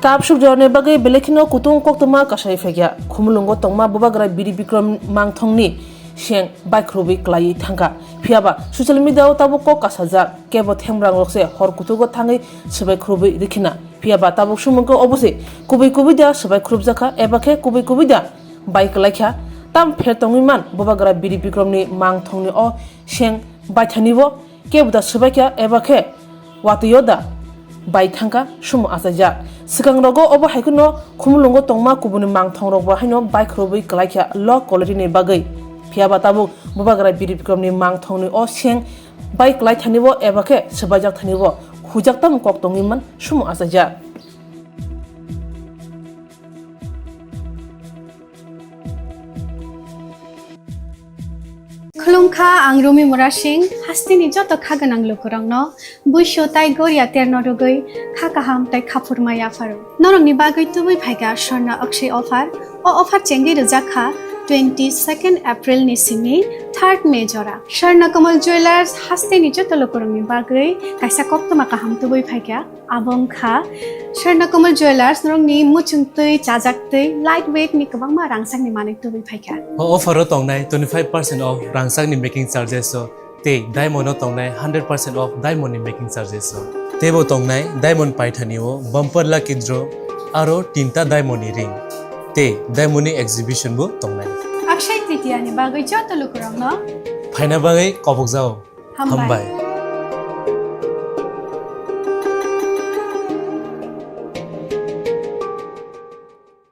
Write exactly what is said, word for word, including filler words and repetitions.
Kap sukjorni bagwi belai kheno kutung koktwma kasai phaikha. Khumulwngo tongma Bubagra Biri Bikram Mangthongni seng baikhrubi klaiwi thangkha. Phiyaba social media-o tabuk kok kasajak, kebo themrangrok se hor kutugo thangwi swbai khrubi rikhina. Phiyaba tabuk sumungkhe obo se kubui kubui da swbai khrubjakha eba khe kubui kubui da bai klaikha. Tam pher tongwi man Bubagra Biri Bikramni Mangthongni o seng baithanibo kebo da swbaikha eba khe watwi o da bai thangkha sumo achaijak. Swkang rogo obo hai kheno Khumulwngo tongma kubuni mangthong rok bo haino bai khurubui klaikha low quality ni bagwi. Phiyaba tabuk Bubagra Biri Bikramni mangthongni o seng bai klai thanibo eba khe swbaijak thanibo hujak tamo kok tongwi man sumo achaijak. Khulumkha, ang Rumi Murasing, hasteni joto kha gwnang lukurokno buisu tai goria terno rwgwi kha kaham tai khaphurma yapharo. Norokni bagwi tubui phaikha Swarna Akshay offer. O offer chengwi rwjak kha twenty second April ni simi third May jora. Swarna Kamal Jewellers hasteni joto lukurokni bagwi kaisa koktwma kaham tubui phaikha. Abo wngkha Swarna Kamal Jewellers, norokni muchung twi, chajak twi, light weight ni kwbangma rangchakni manwi tubui phaikha. O offer o tongnai twenty five percent off rangchakni making charges o tei diamond o tongnai hundred percent off diamond ni making charges o. Teibo tongnai diamond paithani o bumper lucky draw aro tinta diamond ni ring tei diamond ni exhibition bo tongnai. Akshay Tritiya ni bagwi joto lukurokno phaina bagwi kobokjao. Hambai. Hambai.